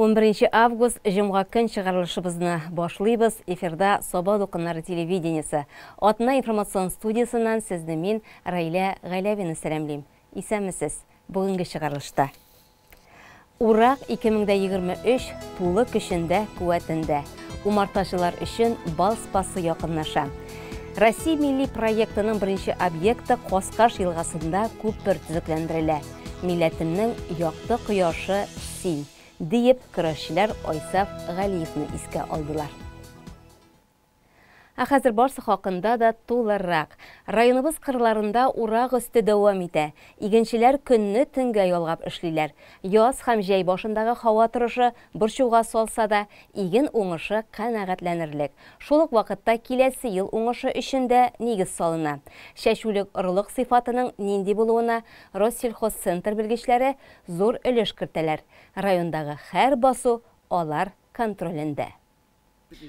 11 август җомга көн чыгарылышыбызны башлыйбыз. Эфирда Саба дулкыннары телевидениесе. Атна информацион студиясеннән сезне мин, Раилә Галәвина сәламлим. Исәнмесез. Бүгенге чыгарылышта. Урак 2023 тулы көчендә, куәтендә. Умартачылар өчен бал спасы якынлаша. Россия милли проектының беренче объекты Каскаш елгасында күпер төзекләндерелә. Милләтемнең якты кояшы син, диеп көрәшчеләр Айсаф Галиевны искә алдылар. Ә хәзер барсы хакында да тулырак. Районыбыз кырларында урак өсте дәвам итә. Игенчеләр көнне төнгә ялгап эшлиләр. Яз һәм җәй башындагы һава торышы борчуга салса да, иген уңышы канәгатьләнерлек. Шул ук вакытта киләсе ел уңышы өчен дә нигез салына. Чәчүлек орлык сыйфатының нинди булуына Россельхозцентр белгечләре зур өлеш кертәләр. Райондагы һәр басу алар контролендә.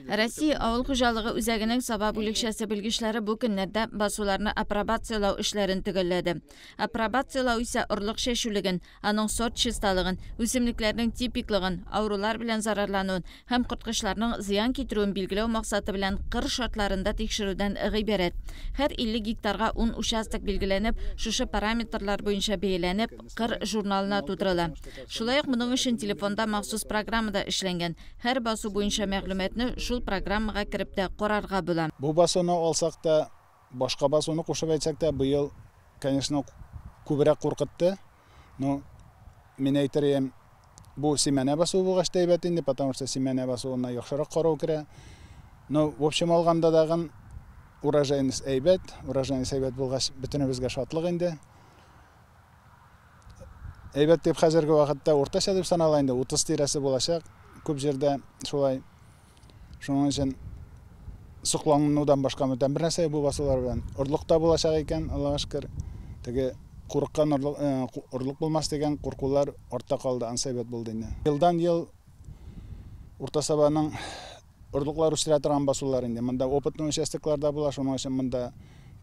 Россия авыл хуҗалыгы үзәгенең Саба бүлекчәсе белгечләре бу көннәрдә басуларны апробацияләү эшләрен төгәлләде. Апробацияләү исә орлык чәчүлеген, аның сорт чисталыгын, үсемлекләрнең типиклыгын, авырулар белән зарарлануын һәм корткычларның зыян китерүен билгеләү максаты белән кыр шартларында тикшерүдән гыйбарәт. Һәр 50 гектарга 10 участок билгеләнеп, шушы параметрлар буенча бәяләнеп, кыр журналына тутырыла. Шулай ук моның өчен телефонда махсус программа да эшләнгән. Һәр басу буенча мәгълүматны шул программага кереп тә карарга була. Бу басуны алсак та, башка басуны кушып әйтсәк тә, быел, конечно, күбрәк куркытты. Но мин әйтер идем, бу симәнә басуы булгач та әйбәт инде, потому что симәнә басуына яхшырак карау керә. Но, в общем, алганда дагын урожайность әйбәт, урожайность әйбәт булгач, бөтенебезгә шатлык инде. Әйбәт дип хәзерге вакытта уртача дип санала инде, 30 тирәсе булачак. Күп җирдә шулай. Шуның өчен сокланудан башка бүтән бер нәрсә бу басулар белән. Орлык та булачак икән, Аллага шөкер. Теге курыккан орлык, орлык булмас дигән куркулар артта калды, ансы әйбәт булды инде. Елдан ел Урта Сабаның орлыклар үстерә торган басулар инде. Монда опытный участоклар да була, шуның өчен монда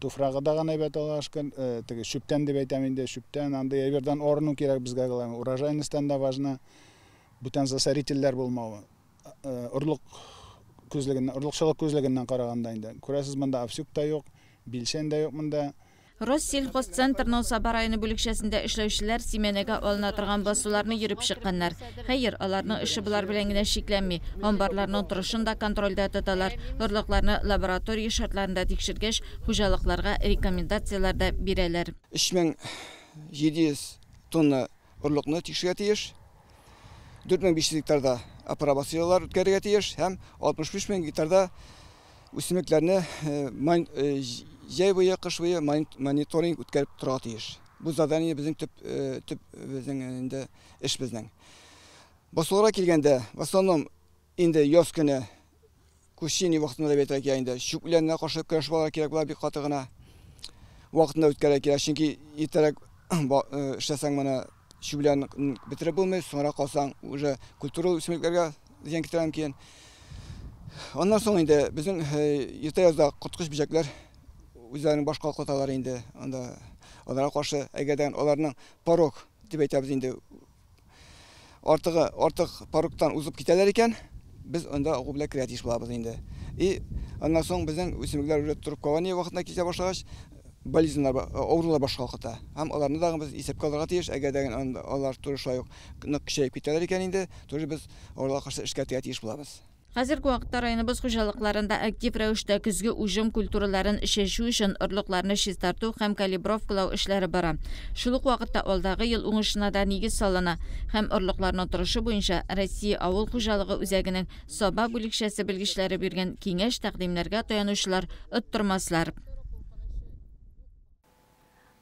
туфрагы да гына әйбәт, Аллага шөкер. Теге чүптән дип әйтәм инде, чүптән, андый әйбердән арыну кирәк безгә, главное. Урожайностьтан да важно. Бүтән засорительләр булмавы. Орлык күзлегеннән, орлыкчылык күзлегеннән караганда инде. Күрәсез, монда овсюг та юк, билчән дә юк монда. Россельхозцентрның Саба районы бүлекчәсендә эшләүчеләр симәнәгә алына торган басуларны йөреп чыкканнар. Хәер, аларның эше болар белән генә чикләнми, амбарларның торышын да контрольдә тоталар, орлыкларны лаборатория шартларында тикшергәч, хуҗалыкларга рекомендацияләр дә бирәләр. 3700 тонна орлыкны тикшерергә тиеш. 4500 гектарда апробацияләр үткәрергә тиеш һәм 65 мең гектарда үсемлекләрне җәй буе, кыш буе мониторинг үткәреп торырга тиеш. Бу задание безнең төп, төп безнең инде эш безнең. Басуларга килгәндә, в основном инде яз көне кущение вакытында дип әйтергә кирәк инде. Чүп үләненә каршы көрәш алырга кирәк була бик каты гына. Вакытында үткәрергә кирәк, чөнки иртәрәк эшләсәң моны чүп үләнен бетереп булмый, соңрак калсаң уже культуралы үсемлекләргә зыян китерә мөмкин. Аннан соң инде безнең иртә язда корткыч бөҗәкләр үзләренең баш калкыталар инде. Анда аларга каршы әгәр дә аларның порог дип әйтәбез инде, артыгы артык порогтан узып китәләр икән, без анда агу белән керә тиеш булабыз инде. И аннан соң безнең үсемлекләр уже трубкование вакытында кисә башлагач, болезньлар, авырулар баш калкыта. Һәм аларны да без исәпкә алырга тиеш. Әгәр дә алар туры шулай ук нык көчәеп китәләр икән инде, тоже без авыруларга каршы эшкәртергә тиеш булабыз. Хәзерге вакытта районыбыз хуҗалыкларында актив рәвештә көзге уҗым культураларын чәчү өчен орлыкларны чистарту һәм калибровкалау эшләре бара. Шул ук вакытта алдагы ел уңышына да нигез салына һәм орлыкларның торышы буенча Россия авыл хуҗалыгы үзәгенең Саба бүлекчәсе белгечләре биргән киңәш-тәкъдимнәргә таянучылар оттырмаслар.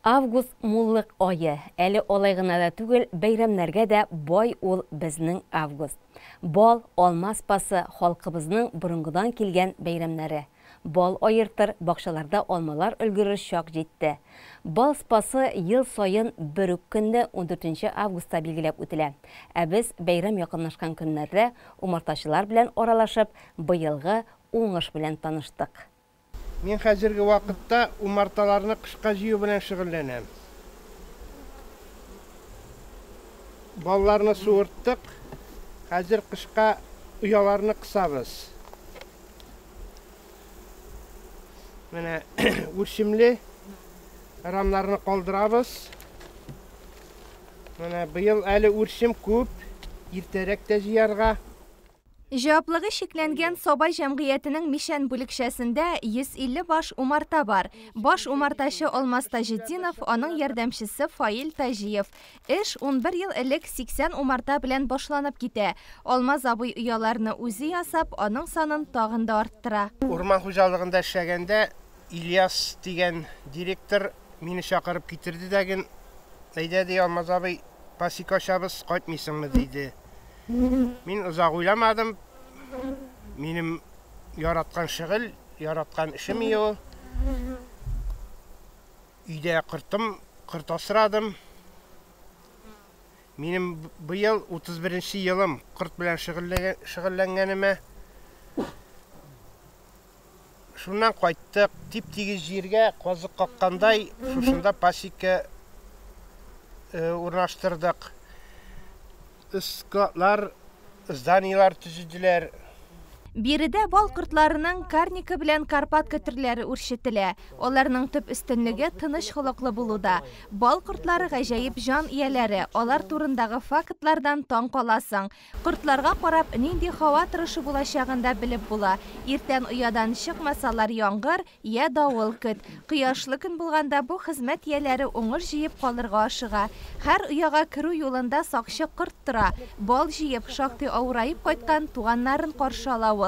Август муллык ае. Әле алай гына да түгел, бәйрәмнәргә дә бай ул безнең август. Бал, алма спасы, халкыбызның борынгыдан килгән бәйрәмнәре. Бал аертыр, бакчаларда алмалар өлгерер чак җитте. Бал спасы ел саен бер үк көнне, ундүртенче августта билгеләп үтелә. Ә без бәйрәм якынлашкан көннәрдә умартачылар белән аралашып, быелгы уңыш белән таныштык. Мин хәзерге вакытта умарталарны кышка җыю белән шөгыльләнәм. Балларны суырттык. Хәзер кышка ояларны кысабыз. Менә үрчемле рамнарны калдырабыз. Менә быел әле үрчем күп, иртәрәк тә җыярга. Җаваплыгы чикләнгән Саба җәмгыятенең Мичән бүлекчәсендә 150 баш умарта бар. Баш умартачы Алмаз Таҗетдинов, аның ярдәмчесе Фаил Таҗиев. Эш 11 ел элек 80 умарта белән башланып китә. Алмаз абый ояларны үзе ясап, аның санын тагын да арттыра. Урман хуҗалыгында эшләгәндә Ильяс дигән директор мине чакырып китерде дә, әйдә, ди, Алмаз абый, пасека ачабыз, кайтмыйсыңмы, диде. Мин озак уйламадым. Минем яраткан шөгыль, яраткан эшем ул. Өйдә кортым, корт асрадым. Минем быел 31 елым корт белән шөгыльләнгәнемә. Шуннан кайттык, тип-тигез җиргә казык каккандай, шушында пасека урнаштырдык. Складлар, зданиелар төзеделәр. Биредә бал кортларының карника белән карпатка төрләре үрчетелә. Аларның төп өстенлеге тыныч холыклы булуда. Бал кортлары гаҗәеп җан ияләре. Алар турындагы фактлардан таң каласың. Кортларга карап, нинди һава торышы булачагын да белеп була. Иртән оядан чыкмасалар, яңгыр я давыл көт. Кояшлы көн булганда бу хезмәт ияләре уңыш җыеп калырга ашыга. Һәр ояга керү юлында сакчы корт тора. Бал җыеп, шактый авыраеп кайткан туганнарын каршы ала ул.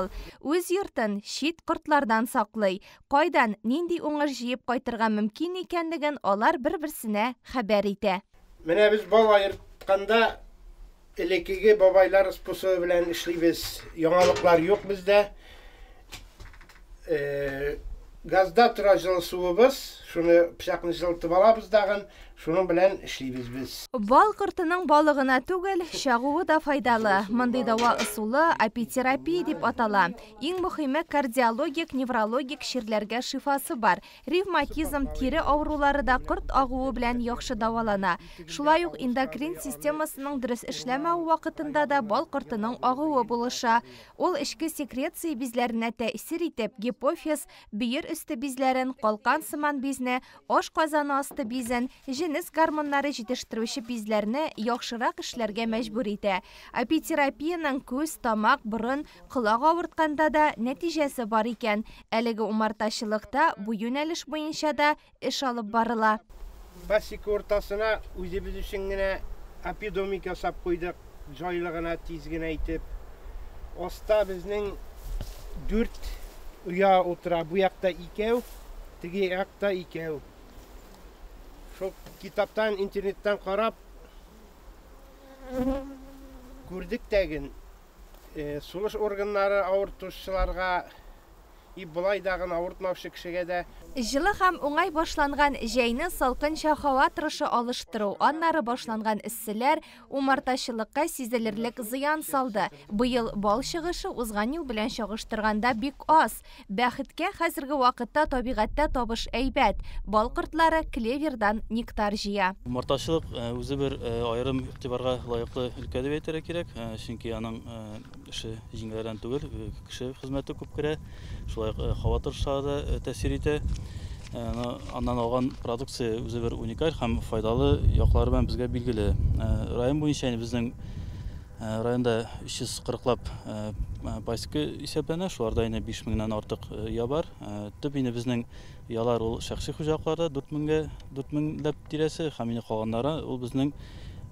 Үз йортын чит кортлардан саклый. Кайдан нинди уңыш җыеп кайтырга мөмкин икәнлеген алар бер-берсенә хәбәр итә. Менә без бал аертканда элеккеге бабайлар способы белән эшлибез. Яңалыклар юк бездә. Газда тора җылы суыбыз, шуны пычакны җылытып алабыз дагын, шуның белән эшлибез без. Бал кортының балы гына түгел, чагуы да файдалы. Мондый дәва ысулы апитерапия дип атала. Иң мөһиме, кардиологик, неврологик чирләргә шифасы бар. Ревматизм, тире авырулары да корт агуы белән яхшы дәвалана. Шулай ук эндокрин системасының дөрес эшләмәве вакытында да бал кортының агуы булыша. Ул эчке секреция бизләренә тәэсир итеп, гипофиз, бөер өсте бизләрен, калкан сыман бизне, аш казаны асты бизен, җенес гормоннары җитештерүче бизләрне яхшырак эшләргә мәҗбүр итә. Апитерапиянең күз, тамак, борын, колак авыртканда да нәтиҗәсе бар икән. Әлеге умартачылыкта бу юнәлеш буенча да эш алып барыла. Пасека уртасына үзебез өчен генә апидомик ясап куйдык, җайлы гына, тиз генә итеп. Аста безнең 4 оя утыра, бу якта икәү, теге якта икәү. Шул китаптан, интернеттан карап күрдек тәген. Сулыш органнары авыртучыларга и болай дагын авыртмаучы кешегә дә. Җылы һәм уңай башланган җәйне салкынча һава торышы алыштыру, аннары башланган эсселәр умартачылыкка сизелерлек зыян салды. Быел бал чыгышы узган ел белән чагыштырганда бик аз. Бәхеткә, хәзерге вакытта табигатьтә табыш әйбәт. Бал кортлары клевердан нектар җыя. Умартачылык үзе бер аерым игътибарга лаеклы өлкә дип әйтергә кирәк, чөнки аның эше җиңелрәк түгел, кеше хезмәте күп керә, шулай ук һава торышы да тәэсир итә. Аннан алган продукция үзе бер уникаль һәм файдалы яклары белән безгә билгеле. Район буенча инде безнең районда өч йөз кырыклап пасека исәпләнә, шуларда инде биш меңнән артык оя бар. Төп инде безнең оялар ул шәхси хуҗалыкларда дүрт меңләп тирәсе, һәм инде калганнары ул безнең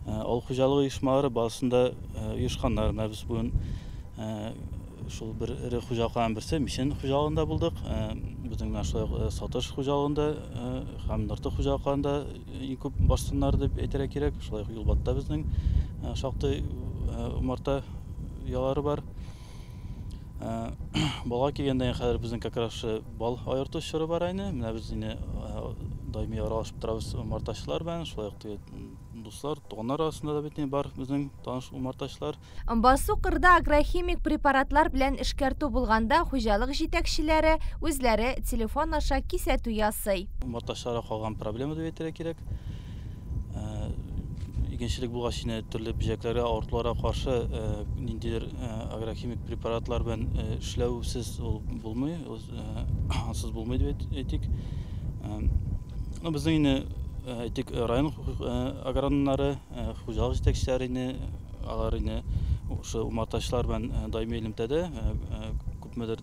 авыл хуҗалыгы оешмалары базасында оешканнар. Менә без бүген шул бер эре хуҗалыкларның берсе Мичән хуҗалыгында булдык. Безнең менә шулай ук Сатыш хуҗалыгында һәм Нырты хуҗалыкларында иң күп баш саннары дип әйтергә кирәк. Шулай ук Юлбатта безнең шактый умарта оялары бар. Балга килгәндә хәзер безнең как раз бал аерту чоры бар инде. Менә без инде даими аралашып торабыз умартачылар белән, шулай ук теге дуслар, туганнар арасында да бит инде бар безнең таныш умартачылар. Басу кырда агрохимик препаратлар белән эшкәртү булганда хуҗалык җитәкчеләре үзләре телефон аша кисәтү ясый. Умартачыларга калган проблема дип әйтергә кирәк. Игенчелек булгач инде төрле бөҗәкләргә, авыртуларга каршы ниндидер агрохимик препаратлар белән эшләүсез ул булмый, ансыз булмый дип әйтик. Ну, безнең инде, әйтик, район агрономнары, хуҗалык җитәкчеләре инде, алар инде шушы умартачылар белән даими элемтәдә, күпмедер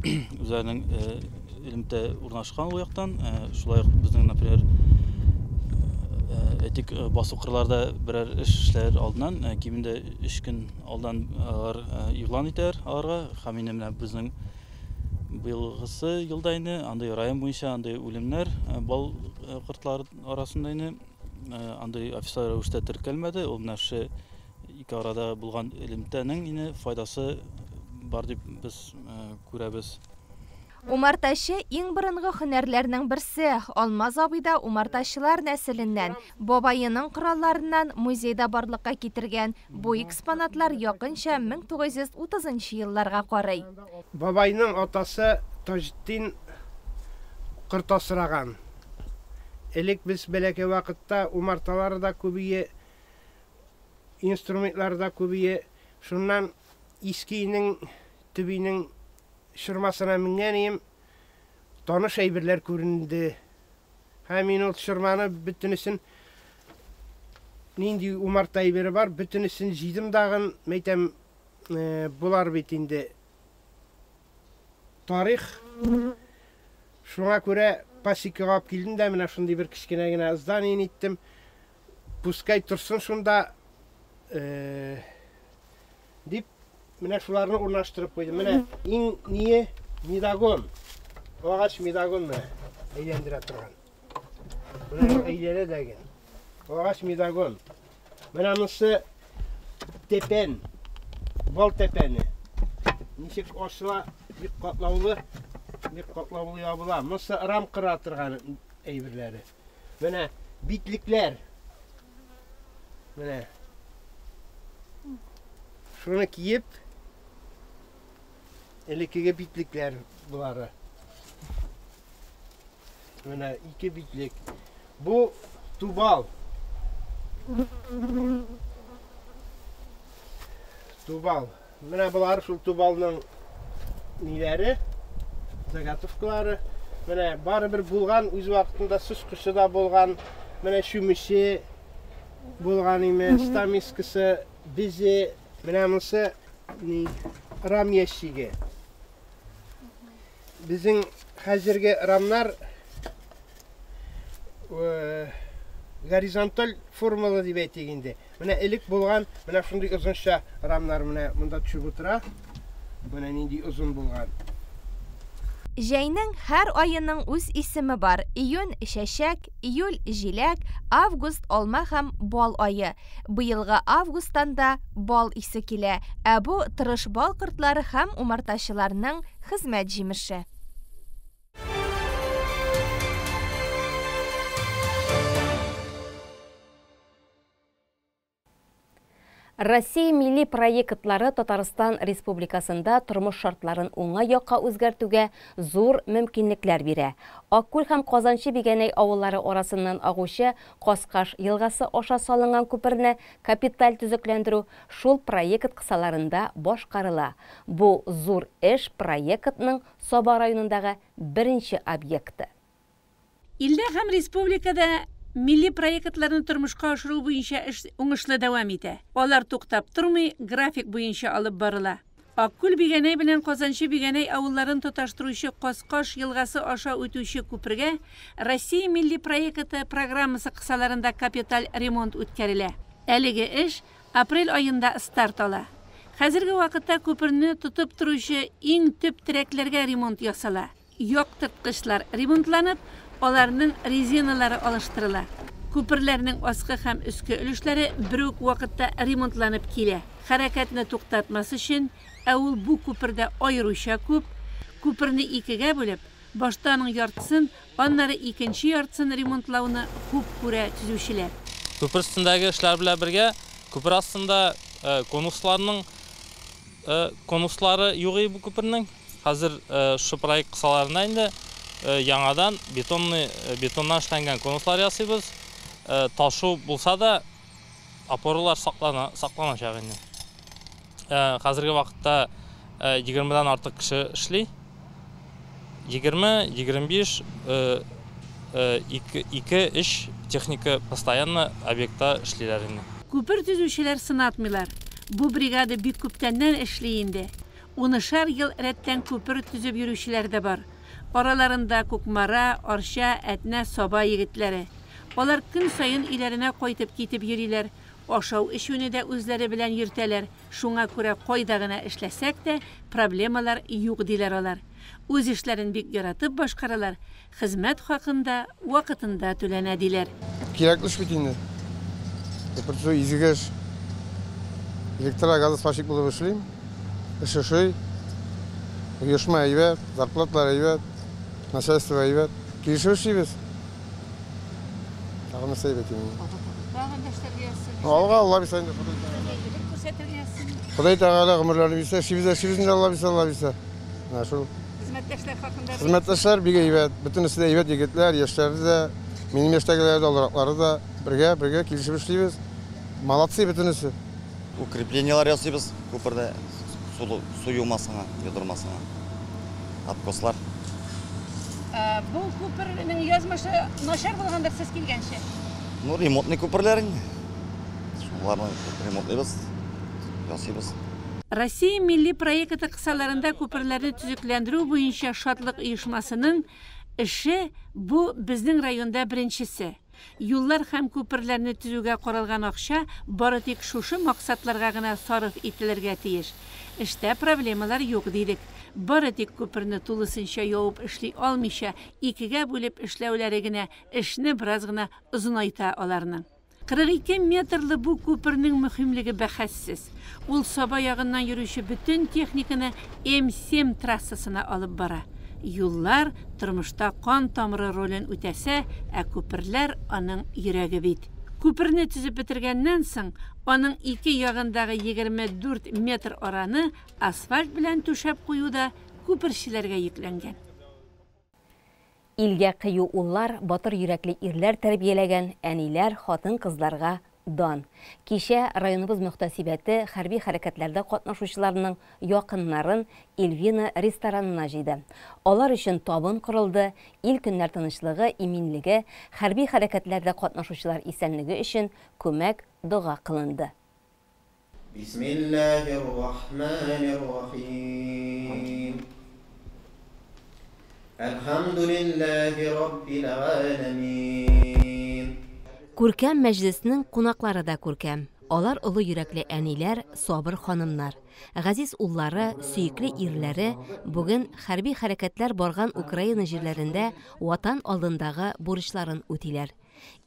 үзләренең элемтә урнашкан ул яктан. Шулай ук безнең, например, әйтик, басу кырларда берәр эш эшләр алдыннан, кимендә 3 көн алдан алар игълан итәләр аларга. Һәм инде менә безнең быелгысы елда инде андый район буенча андый үлемнәр бал кортлары арасында инде андый официаль рәвештә теркәлмәде. Ул менә шушы ике арада булган элемтәнең инде файдасы бар дип без күрәбез. Умартачы иң борынгы һөнәрләрнең берсе. Алмаз абый да умартачылар нәселеннән. Бабаеның коралларыннан музейда барлыкка китергән. Бу экспонатлар якынча 1930 елларга карый. Бабайның атасы Таҗетдин корт асраган. Элек без бәләкәй вакытта умарталары да күбие, инструментлары да күбие. Шуннан иске өйнең төбенең чормасына менгән идем, таныш әйберләр күренде. Һәм мин ул чорманы бөтенесен, нинди умарта әйбере бар, бөтенесен җыйдым дагын, мәйтәм, болар бит инде тарих. Шуңа күрә пасекага алып килдем дә, менә шундый бер кечкенә генә здание иттем. Пускай торсын шунда, дип, менә шуларны урнаштырып куйдым. Менә иң ние медогон. Агач медогон менә әйләндерә торган. Менә әйләнә дәген. Агач медогон. Менә монысы тепен. Бал тепәне. Ничек ачыла, бик катлаулы, бик катлаулы ябыла. Монысы рам кыра торган әйберләре. Менә битлекләр. Менә. Шуны киеп, элеккеге битлекләр булары. Менә ике битлек. Бу тубал. Тубал. Менә болар шул тубалның ниләре, заготовкалары. Менә барыбер булган, үз вакытында сычкычы да булган. Менә чүмече булган име, стамискасы, бизе. Менә монысы ни, рам ящиге. Безнең хәзерге рамнар горизонталь формалы дип әйтик инде. Менә элек булган, менә шундый озынча рамнар менә монда төшеп утыра. Менә нинди озын булган. Җәйнең һәр аеның үз исеме бар. Июнь чәчәк, июль җиләк, август алма һәм бал ае. Быелгы августтан да бал исе килә. Ә бу тырыш бал кортлары һәм умартачыларның хезмәт җимеше. Россия милли проектлары Татарстан Республикасында тормыш шартларын уңай якка үзгәртүгә зур мөмкинлекләр бирә. Аккүл һәм Казанчы Бигәнәй авыллары арасыннан агучы Каскаш елгасы аша салынган күперне капиталь төзекләндерү шул проект кысаларында башкарыла. Бу зур эш проектның Саба районындагы беренче объекты. Илдә һәм республикада милли проектларны тормышка ашыру буенча эш уңышлы дәвам итә. Алар туктап тормый, график буенча алып барыла. Аккүл Бигәнәй белән Казанчы Бигәнәй авылларын тоташтыручы Каскаш елгасы аша үтүче күпергә Россия милли проекты программасы кысаларында капиталь ремонт үткәрелә. Әлеге эш апрель аенда старт ала. Хәзерге вакытта күперне тотып торучы иң төп терәкләргә ремонт ясала. Яктырткычлар ремонтланып, аларның резиналары алыштырыла. Күперләрнең аскы һәм өске өлешләре бер үк вакытта ремонтланып килә. Хәрәкәтне туктатмас өчен, ә ул бу күпердә аеруча күп, күперне икегә бүлеп, башта аның яртысын, аннары икенче яртысын ремонтлауны күп күрә төзүчеләр. Күпер өстендәге эшләр белән бергә күпер астында конусларның конуслары юк иде бу күпернең. Хәзер шу проект кысаларында инде яңадан бетонный бетоннан эшләнгән конуслар ясыйбыз. Ташу булса да, опоралар сакланачак инде. Хәзерге вакытта 20-дән артык кеше эшли. 20, 25, 2, 3 техника постоянно объектта эшлиләр инде. Күпер төзүчеләр сынатмыйлар. Бу бригада бик күптәннән эшли инде. 10шар ел рәттән күпер төзеп йөрүчеләр дә бар. Араларында Кукмара, Арча, Әтнә, Саба егетләре. Алар көн саен өйләренә кайтып китеп йөриләр. Ашау эчүне дә үзләре белән йөртәләр. Шуңа күрә кайда гына эшләсәк тә, проблемалар юк диләр алар. Үз эшләрен бик яратып башкаралар, хезмәт хакында вакытында түләнә диләр. Кирәкле эш бит инде. Күпер төзү изге эш. Электрогазосварщик булып эшлим. Эш ошый. Оешма әйбәт, зарплаталар әйбәт, начальство әйбәт. Килешеп эшлибез. Тагын нәрсә әйбәт инде. Тагын эшләргә язсын. Алга Алла бирсә инде. Күрсәтергә язсын. Ходай Тәгалә гомерләрен бирсә, эшлибез, эшлибез инде Алла бирсә, Алла бирсә. Менә шул. Хезмәттәшләр хакында. Хезмәттәшләр бик әйбәт. Бөтенесе дә әйбәт егетләр, яшьләре дә, минем яшьтәгеләре дә, олыраклары да бергә, бергә килешеп эшлибез. Молодцы бөтенесе. Укреплениелар ясыйбыз күпердә, су юмасына, йодырмасына. Откослар. Бу күпернең язмышы начар булгандыр сез килгәнче. Ну, ремонтный күперләр инде. Шуларны ремонтлыйбыз, ясыйбыз. Россия милли проекты кысаларында күперләрне төзекләндерү буенча Шатлык оешмасының эше бу безнең районда беренчесе. Юллар һәм күперләрне төзүгә каралган акча бары тик шушы максатларга гына сарыф ителергә тиеш. Эштә проблемалар юк дидек. Бары тик күперне тулысынча явып эшли алмыйча, икегә бүлеп эшләүләре генә эшне бераз гына озынайта аларның. 42 метрлы бу күпернең мөһимлеге бәхәссез. Ул Саба ягыннан йөрүче бөтен техниканы М7 трассасына алып бара. Юллар тормышта кан тамыры ролен үтәсә, ә күперләр аның йөрәге бит. Күперне төзеп бетергәннән соң, аның ике ягындагы 24 метр араны асфальт белән түшәп кую да күперчеләргә йөкләнгән. Илгә кыю уллар, батыр йөрәкле ирләр тәрбияләгән әниләр, хатын-кызларга дан. Кичә районыбыз мөхтәсибәте хәрби хәрәкәтләрдә катнашучыларның якыннарын Эльвина ресторанына җыйды. Алар өчен табын корылды, ил көннәр тынычлыгы, иминлеге, хәрби хәрәкәтләрдә катнашучылар исәнлеге өчен күмәк дога кылынды. Бисмиллаһир-рахманир-рахим. Әлхәмдүлилләһи раббил галәмин. Күркәм мәҗлеснең кунаклары да күркәм. Алар олы йөрәкле әниләр, сабыр ханымнар. Газиз уллары, сөекле ирләре бүген хәрби хәрәкәтләр барган Украина җирләрендә ватан алдындагы бурычларын үтиләр.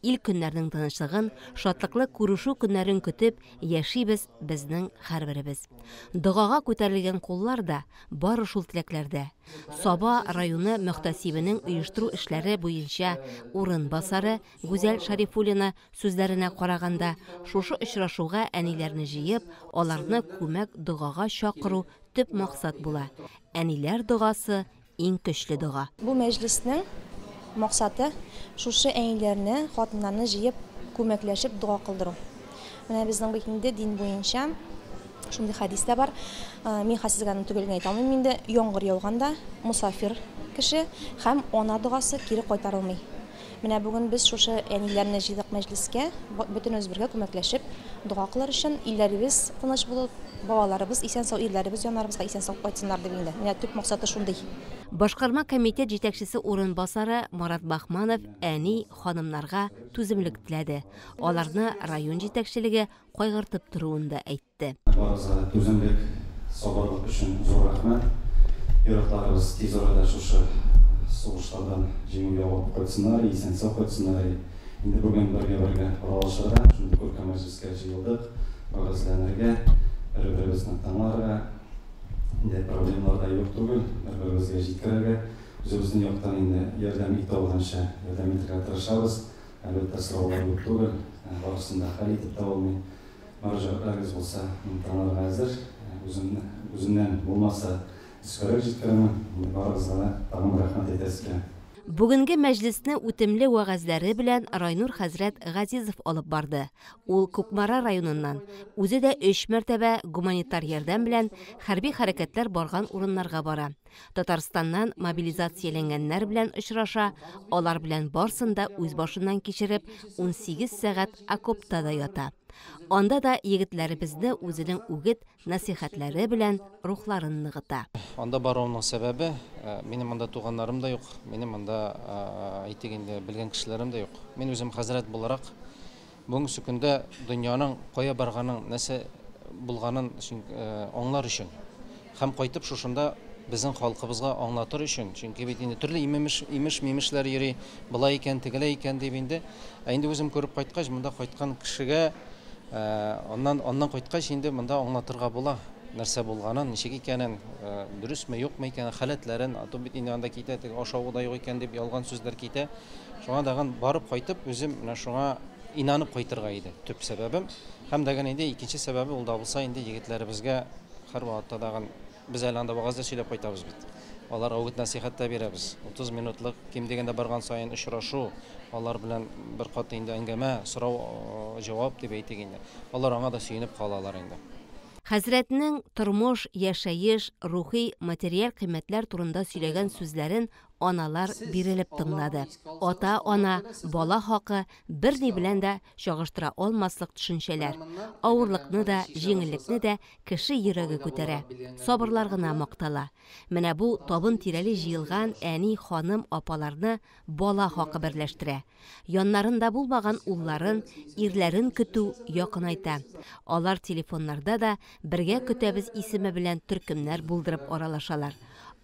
Ил көннәрнең тынычлыгын, шатлыклы күрешү көннәрен көтеп яшибез безнең һәрберебез. Догага күтәрелгән куллар да бары шул теләкләрдә. Саба районы мөхтәсибенең оештыру эшләре буенча урынбасары Гүзәл Шарифуллина сүзләренә караганда, шушы очрашуга әниләрне җыеп, аларны күмәк догага чакыру төп максат була. Әниләр догасы иң көчле дога. Бу мәҗлеснең максаты шушы әниләрне, хатыннарны җыеп, күмәкләшеп дога кылдыру. Менә безнең бит инде дин буенча шундый хәдис тә бар. Мин хәзер аны төгәл генә әйтә алмыйм инде. Яңгыр яуганда мусафир кеше һәм ана догасы кире кайтарылмый. Менә бүген без шушы әниләрне җыйдык мәҗлескә, бөтенебез бергә күмәкләшеп дога кылыр өчен, илләребез тыныч булып, балаларыбыз исән-сау, ирләребез яннарыбызга исән-сау кайтсыннар дип инде. Менә төп максаты шундый. Башкарма комитет җитәкчесе урынбасары Марат Бахманов әни ханымнарга түземлек теләде. Аларны район җитәкчелеге кайгыртып торуын да әйтте. Барыгызга түземлек, сабырлык өчен зур рәхмәт. Йөрәкләребез тиз арада шушы сугышлардан җиңү яулап кайтсыннар, исән-сау кайтсыннар. Инде бүген бергә-бергә аралашырга, шундый күркәм мәҗлескә җыелдык, вәгазьләнергә, бер-беребезне тыңларга. Инде проблемалар да юк түгел, бер-беребезгә җиткерергә, үзебезнең яктан инде ярдәм итә алганча ярдәм итәргә тырышабыз. Әлбәттә, сораулар юк түгел, барысын да хәл итеп тә булмый. Мөрәҗәгатьләрегез булса, мин тыңларга әзер. Үземнән булмаса, өскәрәк җиткерәмен. Инде барыгызга да тагын рәхмәт әйтәсе килә. Бүгенге мәҗлесне үтемле вәгазьләре белән Райнур хәзрәт Газизов алып барды. Ул Кукмара районыннан. Үзе дә өч мәртәбә гуманитар ярдәм белән хәрби хәрәкәтләр барган урыннарга бара. Татарстаннан мобилизацияләнгәннәр белән очраша, алар белән барсын да үз башыннан кичереп, 18 сәгать окопта да ята. Анда да егетләребезне үзенең үгет, нәсыйхәтләре белән рухларын ныгыта. Анда баруымның сәбәбе, минем монда туганнарым да юк, минем монда, әйтик инде, белгән кешеләрем дә юк. Мин үзем хәзрәт буларак, бүгенге көндә дөньяның кая барганын, нәрсә булганын аңлар өчен һәм кайтып шушында безнең халкыбызга аңлатыр өчен, чөнки бит инде төрле имеш-мимешләр йөри, болай икән, тегеләй икән дип инде. Ә инде үзем күреп кайткач, монда кайткан кешегә, аннан кайткач инде монда аңлатырга була, нәрсә булганын, ничек икәнен, дөресме, юкмы икәнен, халәтләрен, а то бит инде анда китә, теге ашавы да юк икән дип ялган сүзләр китә. Шуңа дагын барып кайтып, үзем менә шуңа инанып кайтырга иде төп сәбәбем. Һәм дә инде икенче сәбәбе ул да булса инде егетләребезгә һәр вакытта дагын без әле анда вәгазь дә сөйләп кайтабыз бит. Алар үгет нәсыйхәт тә бирәбез. 30 минутлык ким дигәндә барган саен очрашу, алар белән бер кат инде әңгәмә, сорау, җавап дип әйтик инде. Алар аңа да сөенеп калалар инде. Хәзрәтнең тормыш, яшәеш, рухи, материаль кыйммәтләр турында сөйләгән сүзләрен аналар бирелеп тыңлады. Ата, ана, бала хакы берни белән дә чагыштыра алмаслык төшенчәләр. Авырлыкны да, җиңеллекне дә кеше йөрәге күтәрә. Сабырлар гына мактала. Менә бу табын тирәли җыелган әни, ханым, апаларны бала хакы берләштерә. Яннарында булмаган улларын, ирләрен көтү якынайта. Алар телефоннарда да бергә көтәбез исеме белән төркемнәр булдырып аралашалар.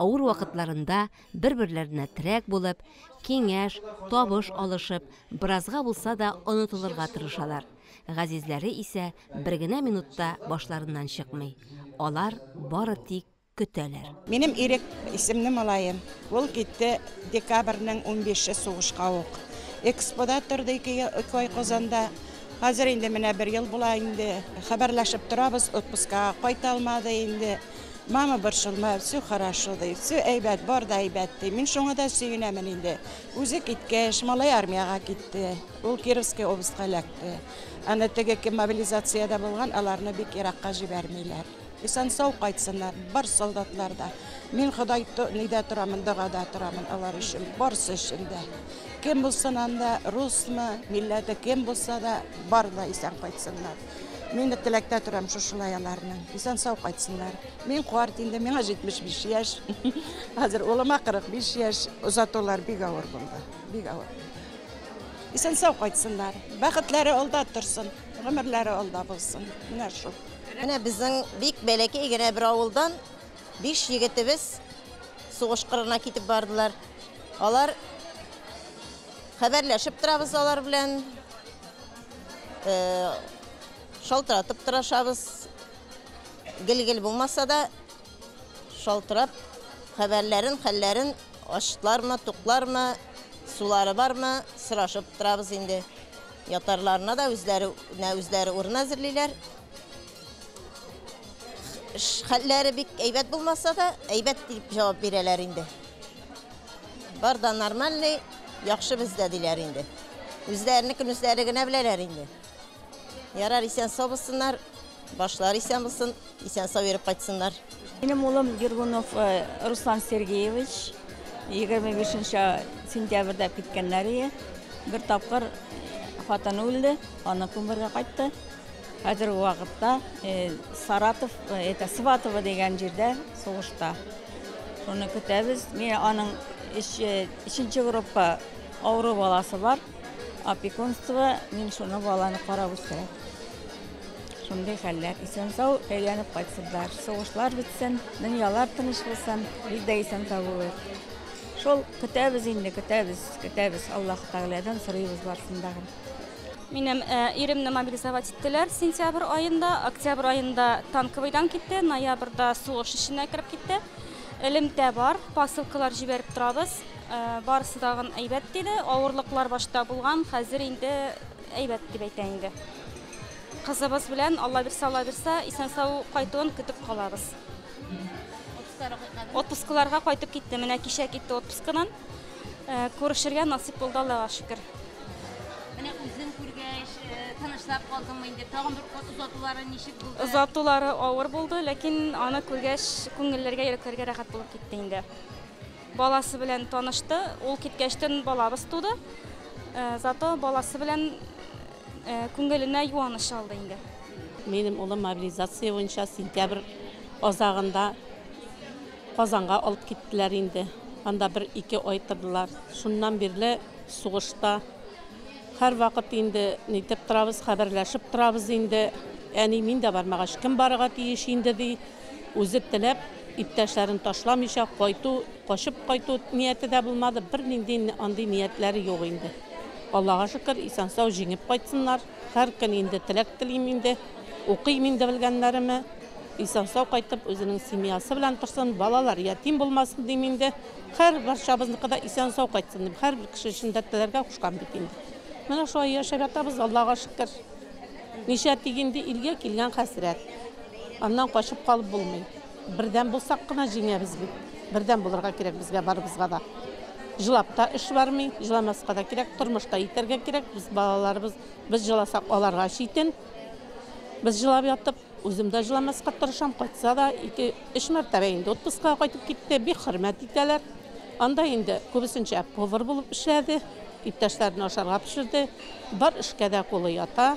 Авыр вакытларында бер-берләренә терәк булып, киңәш, табыш алышып, беразга булса да онытылырга тырышалар. Газизләре исә бер генә минутта башларыннан чыкмый. Алар бары тик көтәләр. Минем Ирек исемле малаем. Ул китте декабрьнең 15-е сугышка ук. Экспода торды 2 ай Казанда. Хәзер инде менә бер ел була инде. Хәбәрләшеп торабыз, отпускага кайта алмады инде. Мама борчылма, все хорошо ди, все әйбәт, бар да әйбәт ди. Мин шуңа да сөенәмен инде. Үзе киткәч, малай армиягә китте. Ул Кировский областька эләкте. Аны теге кем мобилизациядә булган, аларны бик еракка җибәрмиләр. Исән сау кайтсыннар, бар солдатлар да. Мин Ходай нидә торамын, догада торамын алар өчен, барсы өчен дә. Кем булсын анда, русмы, милләте кем булса да, бар да исән кайтсыннар. Мин дә теләктә торам шушылай аларның. Исән сау кайтсыннар. Мин карт инде, миңа 75 яшь. Хәзер улыма 45 яшь. Озатулар бик авыр булды, бик авыр. Исән сау кайтсыннар. Бәхетләре алда торсын, гомерләре алда булсын. Менә шул. Менә безнең бик бәләкәй генә бер авылдан 5 егетебез сугыш кырына китеп бардылар. Алар хәбәрләшеп торабыз алар белән. Шалтыратып торашабыз. Гел-гел булмаса да шалтырап хәбәрләрен, хәлләрен, ачлармы, туклармы, сулары бармы, сорашып торабыз инде. Ятарларына да үзләре урын әзерлиләр. Хәлләре бик әйбәт булмаса да, әйбәт дип җавап бирәләр инде. Бар да нормальный, яхшы бездә диләр инде. Үзләренекен үзләре генә беләләр инде. Ярар, исән сау булсыннар, башлары исән булсын, исән сау йөреп кайтсыннар. Минем улым Ергунов Руслан Сергеевич 25 сентябрьдә киткәннәр иде. Бер тапкыр хатыны үлде, аны күмергә кайтты. Хәзерге вакытта Саратов, это Сватово дигән җирдә сугышта. Шуны көтәбез. Мин аның өченче группа авыру баласы бар. Опекунство, мин шуны баланы карап үстерәм. Шундый хәлләр. Исән сау әйләнеп кайтсыннар. Сугышлар бетсен, дөньялар тыныч булсын, без дә исән сау булыйк. Шул көтәбез инде, көтәбез, көтәбез. Аллаһ Тәгаләдән сорыйбыз барсын да. Минем иремне мобилизовать иттеләр сентябрь аенда, октябрь аенда танковыйдан китте, ноябрьдә сугыш эченә кереп китте. Элемтә бар, посылкалар җибәреп торабыз. Барысы тагын әйбәт диде. Авырлыклар башта булган, хәзер инде әйбәт дип әйтә инде. Кызыбыз белән Алла бирсә, Алла бирсә, исән сау кайтуын көтеп калабыз. Отпускларга кайтып китте. Менә кичә китте отпускадан. Күрешергә насыйп булды, Аллага шөкер. Менә үзең күргәч, тынычлап калдыңмы инде? Тагын бер кат озатулары ничек булды? Озатулары авыр булды, ләкин аны күргәч, күңелләргә, йөрәкләргә рәхәт булып китте инде. Баласы белән танышты, ул киткәчтен балабыз туды. Зато баласы белән күңеленә юаныч алды инде. Минем улым мобилизация буенча сентябрь азагында Казанга алып киттеләр инде. Анда бер-ике ай тордылар. Шуннан бирле сугышта һәрвакыт инде нитеп торабыз, хәбәрләшеп торабыз инде. Әни, мин дә бармагач, кем барырга тиеш инде, ди. Үзе теләп, иптәшләрен ташламыйча кайту, качып кайту нияте дә булмады, бернинди андый ниятләре юк инде. Аллага шөкер, исән-сау җиңеп кайтсыннар. Һәр көн инде теләк телим инде, укыйм инде белгәннәремә. Исән-сау кайтып, үзенең семьясы белән торсын, балалар ятим булмасын дим инде. Һәр барчабызныкы да исән-сау кайтсын дим. Һәрбер кеше өчен дә теләргә кушкан бит инде. Менә шулай яшәп ятабыз, Аллага шөкер. Ничә тик инде илгә килгән хәсрәт. Аннан качып калып булмый. Бердәм булсак кына җиңәбез бит. Бердәм булырга кирәк безгә барыбызга да. Җылап та эш бармый, җыламаска да кирәк, тормышта итәргә кирәк. Без балаларыбыз, без җыласак аларга читен. Без җылап ятып, үзем дә җыламаска тырышам, кайтса да ике, өч мәртәбә инде отпускага кайтып китте, бик хөрмәт итәләр. Анда инде күбесенчә повар булып эшләде, иптәшләрен ашарга пешерде, бар эшкә дә кулы ята.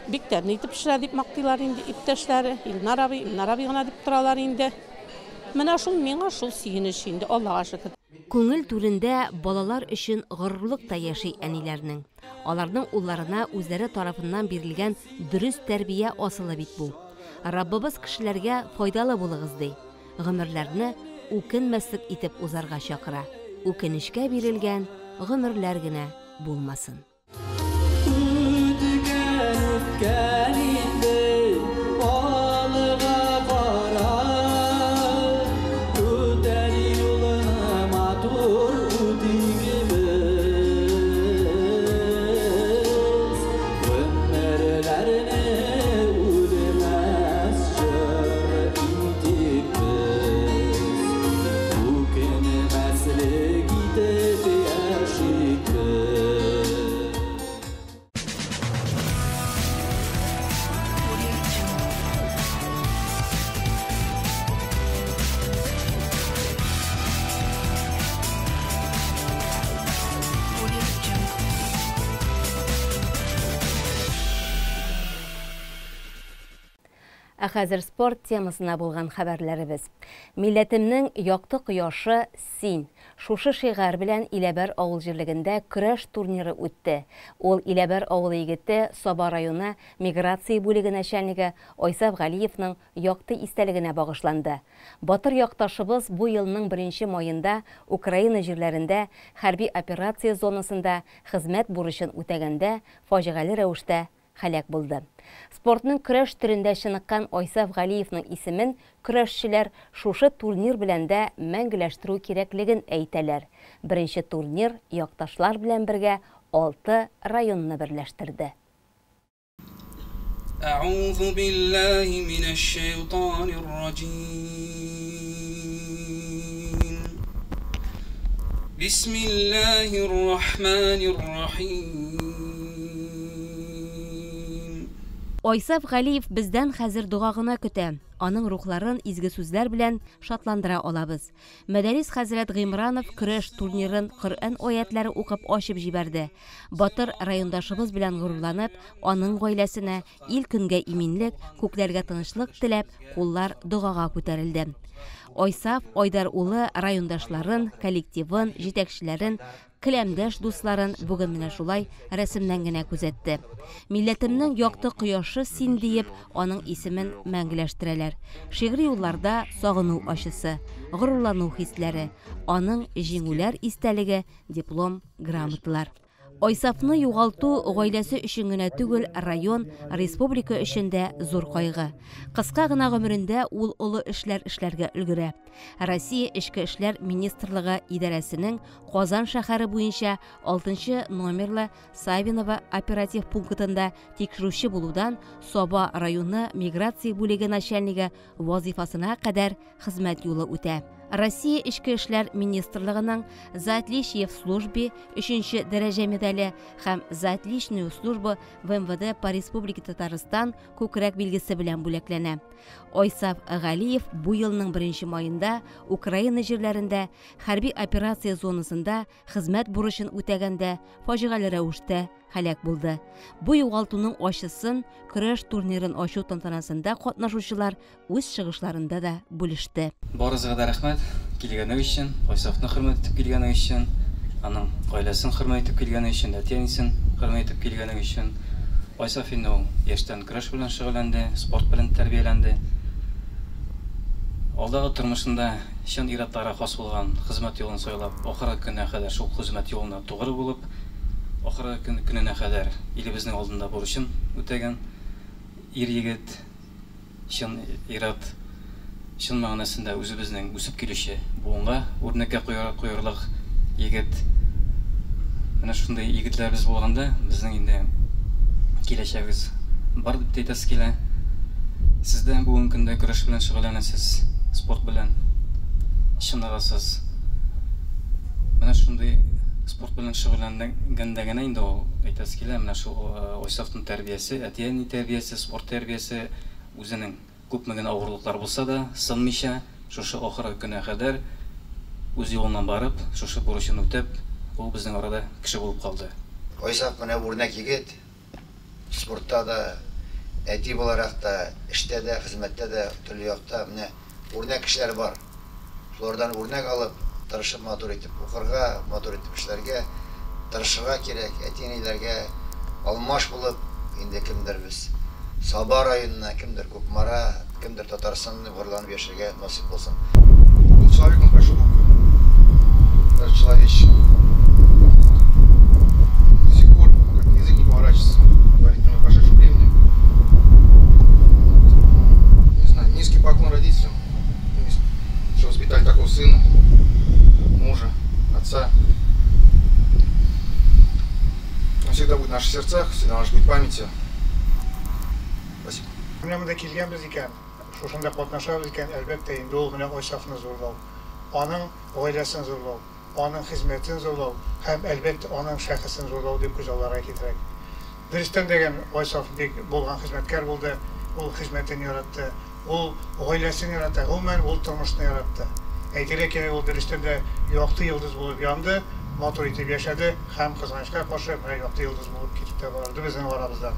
Бик тәмле итеп пешерә дип мактыйлар инде иптәшләре. Илнар абый, Илнар абый гына дип торалар инде. Менә шул миңа шул сөенеч инде, Аллага шөкер. Күңел түрендә балалар өчен горурлык та яши әниләрнең. Аларның улларына үзләре тарафыннан бирелгән дөрес тәрбия асылы бит бу. Раббыбыз кешеләргә файдалы булыгыз ди. Гомерләрне үкенмәслек итеп узарга чакыра. Үкенечкә бирелгән гомерләр генә булмасын. Үткән, үткән инде, алга кара. Үтәр юлны матур үтик без. Гомерләрне үлмәс җыр итик без. Үкенмәслек итеп яшик без. Ә хәзер спорт темасына булган хәбәрләребез. Милләтемнең якты кояшы син. Шушы шигарь белән Иләбәр авыл җирлегендә көрәш турниры үтте. Ул Иләбәр авылы егете Саба районы миграция бүлеге начальнигы Айсаф Галиевның якты истәлегенә багышланды. Батыр якташыбыз бу елның 1 маенда Украина җирләрендә хәрби операция зонасында хезмәт бурычын үтәгәндә фаҗигале рәвештә һәлак булды. Спортның көрәш төрендә чыныккан Айсаф Галиевның исемен көрәшчеләр шушы турнир белән дә мәңгеләштерү кирәклеген әйтәләр. Беренче турнир якташлар белән бергә 6 районны берләштерде. Әгъузу биллаһи минәш-шайтанир раҗим. Бисмиллаһир рахманир рахим. Айсаф Галиев бездән хәзер дога гына көтә. Аның рухларын изге сүзләр белән шатландыра алабыз. Мәдәрис хәзрәт Гыймранов көрәш турнирын Коръән аятлары укып ачып җибәрде. Батыр райондашыбыз белән горурланып, аның гаиләсенә ил көнгә иминлек, күкләргә тынычлык теләп, куллар догага күтәрелде. Айсаф Айдар улы райондашларын, коллективын, җитәкчеләрен, келәмдәш дусларын бүген менә шулай рәсемнән генә күзәтте. Милләтемнең якты кояшы син диеп, аның исемен мәңгеләштерәләр. Шигъри юлларда сагыну ачысы, горурлану хисләре, аның җиңүләр истәлеге, диплом, грамоталар. Айсафны югалту гаиләсе өчен генә түгел, район, республика өчен дә зур кайгы. Кыска гына гомерендә ул олы эшләр эшләргә өлгерә. Россия Эчке эшләр министрлыгы идарәсенең Казан шәһәре буенча 6 номерлы Савиново оператив пунктында тикшерүче булудан Саба районы миграция бүлеге начальнигы вазифасына кадәр хезмәт юлы үтә. Россия Эчке эшләр министрлыгының «За отличие в службе» өченче дәрәҗә медале һәм «За отличную службу в МВД по Республике Татарстан» күкрәк билгесе белән бүләкләнә. Айсаф Галиев бу елның беренче маенда Украина җирләрендә хәрби операция зонасында хезмәт бурычын үтәгәндә фаҗигале рәвештә һәлак булды. Бу югалтуның ачысын көрәш турнирын ачу тантанасында катнашучылар үз чыгышларында да бүлеште. Барыгызга да рәхмәт килгәнегез өчен, Айсафны хөрмәт итеп килгәнегез өчен, аның гаиләсен хөрмәт итеп килгәнегез өчен, әти-әнисен хөрмәт итеп килгәнегез өчен. Айсаф инде ул яшьтән көрәш белән шөгыльләнде, спорт белән тәрбияләнде. Алдагы тормышында чын ир-атларга хас булган хезмәт юлын сайлап, ахыргы көненә кадәр шул хезмәт юлына тугры булып, ахыргы көненә кадәр илебезнең алдында бурычын үтәгән ир-егет, чын ир-ат, чын мәгънәсендә үзебезнең үсеп килүче буынга үрнәккә куярлык егет. Менә шундый егетләребез булганда, безнең инде киләчәгебез бар дип тә әйтәсе килә. Сез дә бүгенге көндә көрәш белән шөгыльләнәсез, спорт белән чыныгасыз. Менә шундый спорт белән шөгыльләнгәндә генә инде ул, әйтәсе килә, менә шул Айсафның тәрбиясе, әти-әни тәрбиясе, спорт тәрбиясе үзенең күпме генә авырлыклар булса да, сынмыйча, шушы ахыргы көненә кадәр үз юлыннан барып, шушы бурычын үтәп, ул безнең арада кеше булып калды. Айсаф менә үрнәк егет, спортта да, әти буларак та, эштә дә, хезмәттә дә, төрле якта менә үрнәк кешеләр бар. Шулардан үрнәк алып, тырышып матур итеп укырга, матур итеп эшләргә тырышырга кирәк. Әти-әниләргә алмаш булып, инде кемдер без Саба районына, кемдер Кукмара, кемдер Татарстан дип горурланып яшәргә насыйп булсын. Был человеком большой буквы, даже человеческим. До сих пор как язык не поворачивается говорить о прошедшем времени. Не знаю, низкий поклон родителям, что воспитали такого сына, мужа, отца. Он всегда будет в наших сердцах, всегда в нашей будет памяти. Спасибо. Менә монда килгәнбез икән, шушында катнашабыз икән, әлбәттә инде ул менә Айсафны зурлау, аның гаиләсен зурлау, аның хезмәтен зурлау һәм, әлбәттә, аның шәхесен зурлау дип күз алларга китерәк. Дөрестән дә гән, Айсаф бик булган хезмәткәр булды, ул хезмәтен яратты, ул гаиләсен ярата, гомумән, ул тормышны яратты. Әйтергә кирәк, ул дөрестән дә якты йолдыз булып янды, матур итеп яшәде һәм, кызганычка каршы, менә якты йолдыз булып китеп тә барды безнең арабыздан.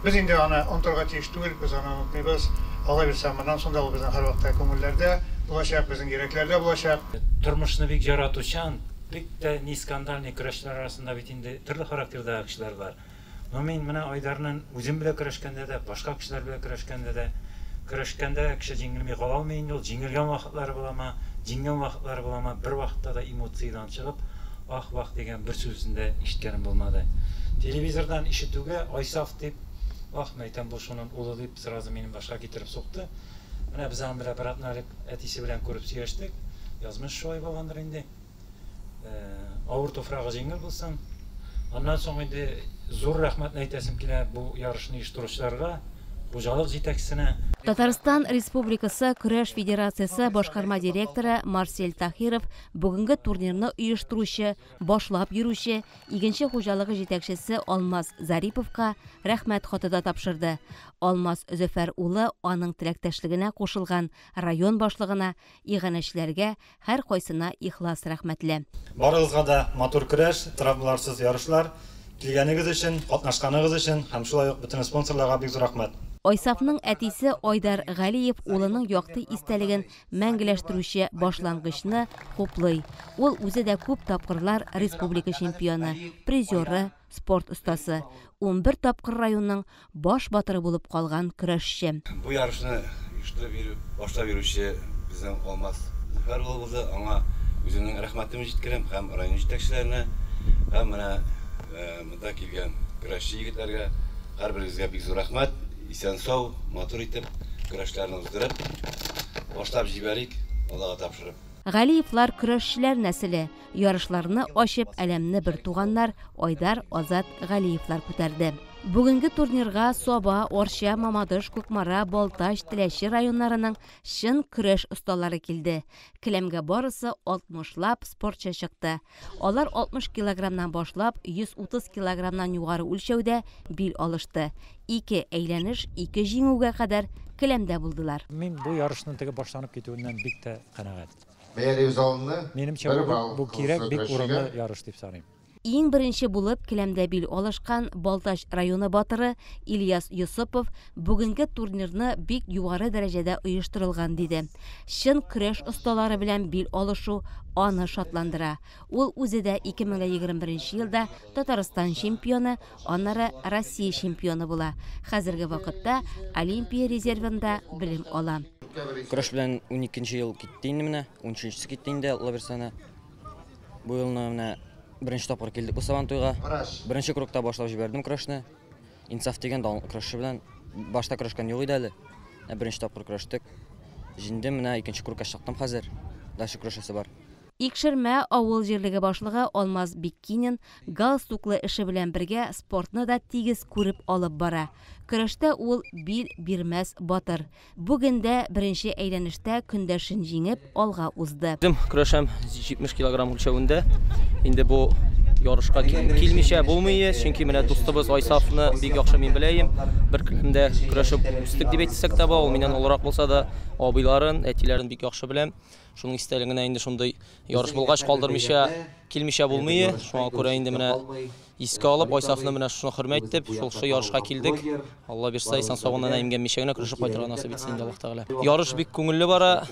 Без инде аны онытырга тиеш түгел, без аны онытмыйбыз. Алла бирсә, моннан соң да ул безнең һәрвакытта күңелләрдә булачак, безнең йөрәкләрдә булачак. Тормышны бик яратучан, бик тә не скандальный көрәшчеләр арасында бит инде төрле характердагы кешеләр бар. Но мин менә Айдарның үзем белән көрәшкәндә дә, башка кешеләр белән көрәшкәндә дә, көрәшкәндә кеше җиңелми кала алмый инде ул, җиңелгән вакытлары буламы, җиңгән вакытлары буламы, бер вакытта да эмоциядән чыгып, ах-вах дигән бер сүзен дә ишеткәнем булмады. Телевизордан ишетүгә Айсаф дип, ах, мәйтәм, бу шуның улы дип сразу минем башка китереп сукты. Менә без аның белән бер атна элек әтисе белән күреп сөйләштек. Язмыш шулай булгандыр инде. Авыр туфрагы җиңел булсын. Аннан соң инде зур рәхмәтне әйтәсем килә бу ярышны оештыручыларга, хуҗалык җитәкчесенә. Татарстан Республикасы Көрәш федерациясе башкарма директоры Марсель Таһиров бүгенге турнирны оештыручы, башлап йөрүче, Игенче хуҗалыгы җитәкчесе Алмаз Зариповка рәхмәт хаты да тапшырды. Алмаз Зөфәр улы аның теләктәшлегенә кушылган район башлыгына, иганәчеләргә һәркайсына ихлас рәхмәтле. Барыгызга да матур көрәш, травмаларсыз ярышлар, килгәнегез өчен, катнашканыгыз өчен һәм шулай ук бөтен спонсорларга бик зур рәхмәт. Айсафның әтисе Айдар Галиев улының якты истәлеген мәңгеләштерүче башлангычны хуплый. Ул үзе дә күп тапкырлар республика чемпионы, призеры, спорт остасы, 11 тапкыр районның баш батыры булып калган көрәшче. Бу ярышны оештырып йөрү, башлап йөрүче безнең Алмаз Зөфәр улы булды. Аңа үземнең рәхмәтемне җиткерәм һәм район җитәкчеләренә, һәм менә монда килгән көрәшче егетләргә һәрберегезгә бик зур рәхмәт. Исән-сау, матур итеп көрәшләрне уздырып, башлап җибәрик, Аллага тапшырып. Галиевлар көрәшчеләр нәселе. Ярышларны ачып, әләмне бертуганнар Айдар, Азат Галиевлар күтәрде. Бүгенге турнирга Саба, Арча, Мамадыш, Кукмара, Балтач, Теләче районнарының чын көрәш осталары килде. Келәмгә барысы 60лап спортчы чыкты. Алар 60 килограммнан башлап 130 килограммнан югары үлчәүдә бил алышты. Ике әйләнеш, ике җиңүгә кадәр келәмдә булдылар. Мин бу ярышның теге башланып китүеннән бик тә канәгать. Бәяләү залында Минемчә, бу кирәк, бик урынлы ярыш дип саныйм. Иң беренче булып келәмдә бил алышкан Балтач районы батыры Ильяс Йосыпов бүгенге турнирны бик югары дәрәҗәдә оештырылган диде. Чын көрәш осталары белән бил алышу аны шатландыра. Ул үзе дә 2021 елда Татарстан чемпионы, аннары Россия чемпионы була. Хәзерге вакытта Олимпия резервында белем ала. Көрәш белән 12 ел китте инде менә, 13-нчесе китте инде, Алла бирсә. Бу елны менә беренче тапкыр килдек бу Сабантуйга. Беренче кругта башлап җибәрдем көрәшне. Инсаф дигән данлык көрәшче белән башта көрәшкән юк иде әле. Беренче тапкыр көрәштек. Җиңдем, менә икенче кругка чыктым хәзер. Дальше көрәшәсе бар. Икшермә авыл җирлеге башлыгы Алмаз Биккинин галстуклы эше белән бергә спортны да тигез күреп алып бара. Көрәштә ул бил бирмәс батыр. Бүген дә беренче әйләнештә көндәшен җиңеп алга узды. Үзем көрәшәм 70 килограмм үлчәвендә. Инде бу ярышка килмичә булмый, чөнки менә дустыбыз Айсафны бик яхшы мин беләем. Бер келәмдә көрәшеп үстек дип әйтсәк тә була, ул миннән олырак булса да, абыйларын, әтиләрен бик яхшы беләм. Шуның истәлегенә инде шундый ярыш булгач калдырмыйча килмичә булмый. Шуңа күрә инде менә искә алып Айсафны менә шуны хөрмәт итеп, шул ярышка килдек. Алла бирсә, исән сау гына имгәнмичә генә көрәшеп кайтырга насыйп итсен инде Аллаһ Тәгалә. Ярыш бик күңелле бара.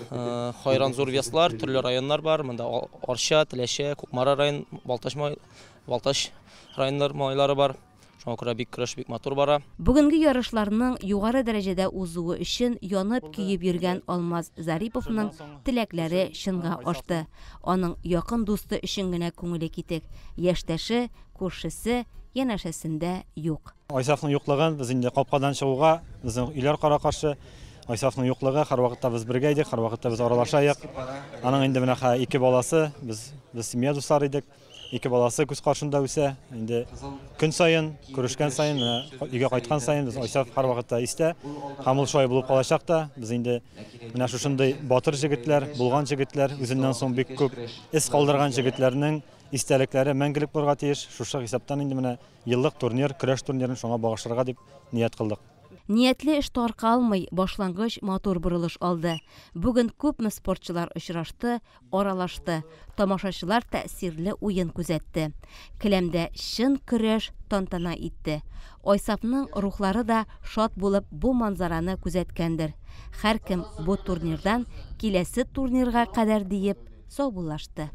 Хайран зур веслар, төрле районнар бар. Монда Арча, Теләче, Кукмара район, Балтач районнар малайлары бар. Шуңа күрә бик көрәш бик матур бара. Бүгенге ярышларның югары дәрәҗәдә узуы өчен янып көеп йөргән Алмаз Зариповның теләкләре чынга ашты. Аның якын дусты өчен генә күңеле китек. Яшьтәше, күршесе янәшәсендә юк. Айсафның юклыгын без инде капкадан чыгуга, безнең өйләр кара-каршы. Айсафның юклыгы һәрвакытта без бергә идек, һәрвакытта без аралашайык. Аның инде менә ике баласы, без семья дуслары идек. Ике баласы күз каршында үсә. Инде көн саен, күрешкән саен, өйгә кайткан саен без Айсаф һәрвакытта истә. Һәм ул шулай булып калачак та. Без инде менә шушындый батыр җегетләр, булган җегетләр, үзеннән соң бик күп эз калдырган җегетләрнең истәлекләре мәңгелек булырга тиеш. Шушы хисаптан инде менә еллык турнир, көрәш турнирын шуңа багышларга дип ният кылдык. Ниятле эш таркалмый, башлангыч матур борылыш алды. Бүген күпме спортчылар очрашты, аралашты. Тамашачылар тәэсирле уен күзәтте. Келәмдә чын көрәш тантана итте. Айсафның рухлары да шат булып бу манзараны күзәткәндер. Һәркем бу турнирдан киләсе турнирга кадәр диеп саубуллашты.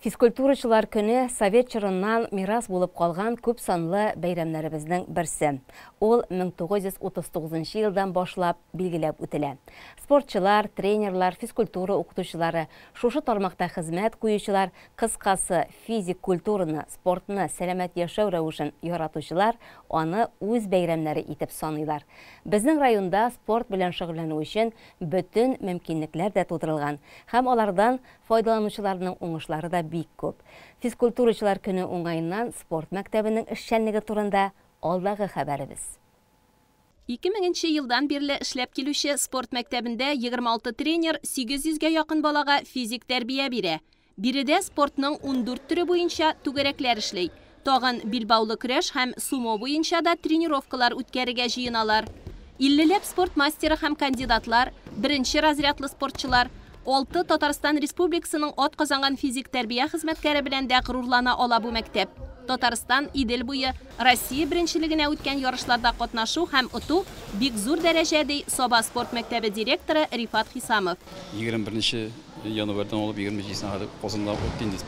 Физкультурачылар көне совет чорыннан мирас булып калган күп санлы бәйрәмнәребезнең берсе. Ул 1939 елдан башлап билгеләп үтелә. Спортчылар, тренерлар, физкультура укытучылары, шушы тармакта хезмәт куючылар, кыскасы физик культураны, спортны, сәламәт яшәү рәвешен яратучылар аны үз бәйрәмнәре итеп саныйлар. Безнең районда спорт белән шөгыльләнү өчен бөтен мөмкинлекләр дә тудырылган һәм алардан файдаланучыларның уңышлары да бик күп. Физкультурачылар көне уңаеннан спорт мәктәбенең эшчәнлеге турында алдагы хәбәребез. 2000 елдан бирле эшләп килүче спорт мәктәбендә 26 тренер 800гә якын балага физик тәрбия бирә. Биредә спортның 14 төре буенча түгәрәкләр эшли. Тагын билбаулы көрәш һәм сумо буенча да тренировкалар үткәрергә җыеналар. 50ләп спорт мастеры һәм кандидатлар, беренче разрядлы спортчылар, 6 Татарстан Республикасының ат казанган физик тәрбия хезмәткәре белән дә горурлана ала бу мәктәп. Татарстан, Идел буе, Россия беренчелегенә үткән ярышларда катнашу һәм оту бик зур дәрәҗә, ди Саба спорт мәктәбе директоры Рифат Хисамов. 21 январьдан алып 27 кадәр Казанда үтте инде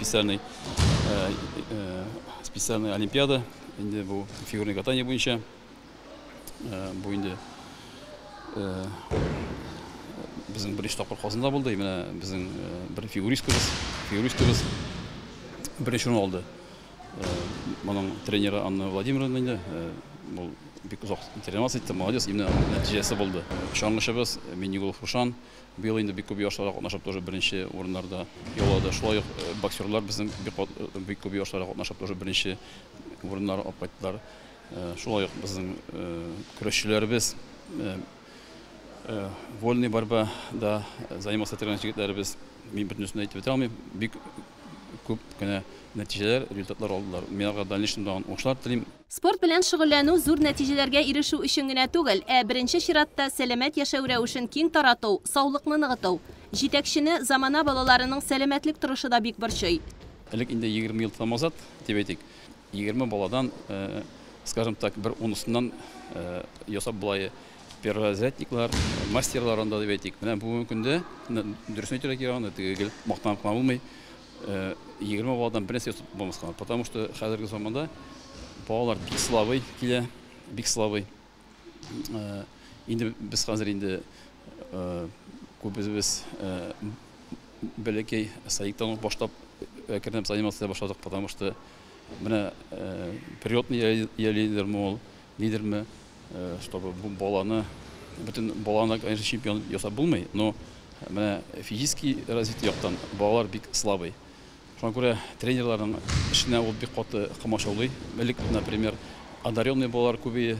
специальный олимпиада, инде бу фигурное катание буенча, бу инде безнең беренче тапкыр Казанда булды. Менә безнең бер фигуристкабыз беренче урын алды. Моның тренеры Анна Владимировна инде, бу бик озак тренироваться итте, молодец, именно нәтиҗәсе булды. Чаңгычыбыз Миннегулов Рушан быел инде бик күп ярышларда катнашып тоже беренче урыннарда яулады. Шулай ук боксерлар безнең бик күп ярышларда катнашып тоже беренче урыннар алып кайттылар. Шулай ук безнең көрәшчеләребез, вольный борьбада заниматься торган егетләребез, мин бөтенесен әйтеп бетерә алмыйм, бик күп кенә нәтиҗәләр, результатлар алдылар. Мин аларга дальнейшем тагын уңышлар телим. Спорт белән шөгыльләнү зур нәтиҗәләргә ирешү өчен генә түгел, ә беренче чиратта сәламәт яшәү рәвешен киң тарату, саулыкны ныгыту. Җитәкчене замана балаларының сәламәтлек торышы да бик борчый. Элек инде 20 ел назад, дип әйтик, 20 баладан, скажем так, бер унысыннан ясап болай перворазрядниклар, мастерлар анда дип әйтик. Менә бүгенге көндә, дөресен әйтергә кирәк, анда теге гел мактанып кына булмый. 20 баладан бер нәрсә ясап булмаска, потому что хәзерге заманда балалар бик слабый килә, бик слабый. Инде без хәзер инде күбебез бәләкәй садиктан ук башлап әкренләп заниматься башладык, потому что менә природный лидерме ул, лидерме, чтобы бу баланы, бөтен баланы, конечно, чемпион ясап булмый, но менә физический развитие яктан балалар бик слабый. Шуңа күрә тренерларның эшенә ул бик каты комачаулый. Элек, например, одаренный балалар күбәя.